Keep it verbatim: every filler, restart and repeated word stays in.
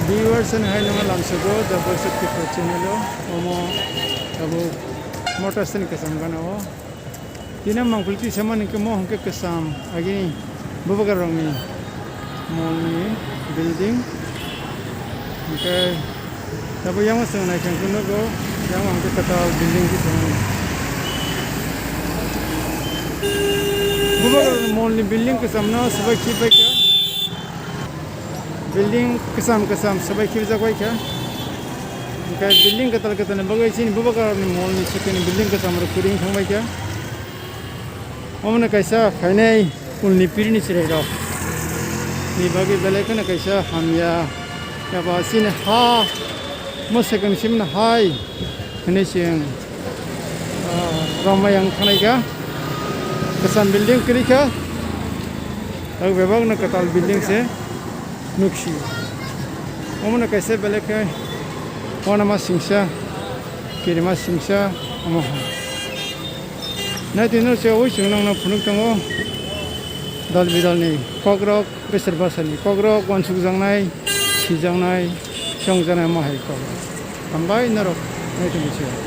Viewers, ani hai nangma lamsogo, The Voice of Tripura channel o, omo tabuk motor stand kwcham gana o. Tini mangpili twi samani hwnkhe mo hwnkhe kwcham agini bubagra rokni mall ni building. Hwnkhe tabuk yang chwng naikhe hwnkhe nugo, yang hwnkhe kwtal building khe samani. Bubagra mall ni building kwcham no swbai khibaikha. Building kwcham kwcham swbai khibijak bai kha. Hwnkhe building kwtal kwtal ni bagwi chini bubagra ni mall ni sikini building kwcham rok kwrwi thang bai kha. Omo no kaisa phainai ulni piri ni chwrai rok ni bagwi belai kheno kaisa hamya. Eba chini ha mo second sim no hai hinwi chwng, ah, romai ang thanai kha. Kwcham building kwrwi kha. Ang bebak no kwtal building se. Nuksi. Omo no kaisa belai khe wanama singsa, kirima singsa, omo hai. Naitwi no se oi chwng nang no phunuk tongo. Dal bidal ni kokrok, besar basa ni kokrok, wansuk jaknai, si jaknai, chong jaknai omo hai kok. Hambai norok naitwi se.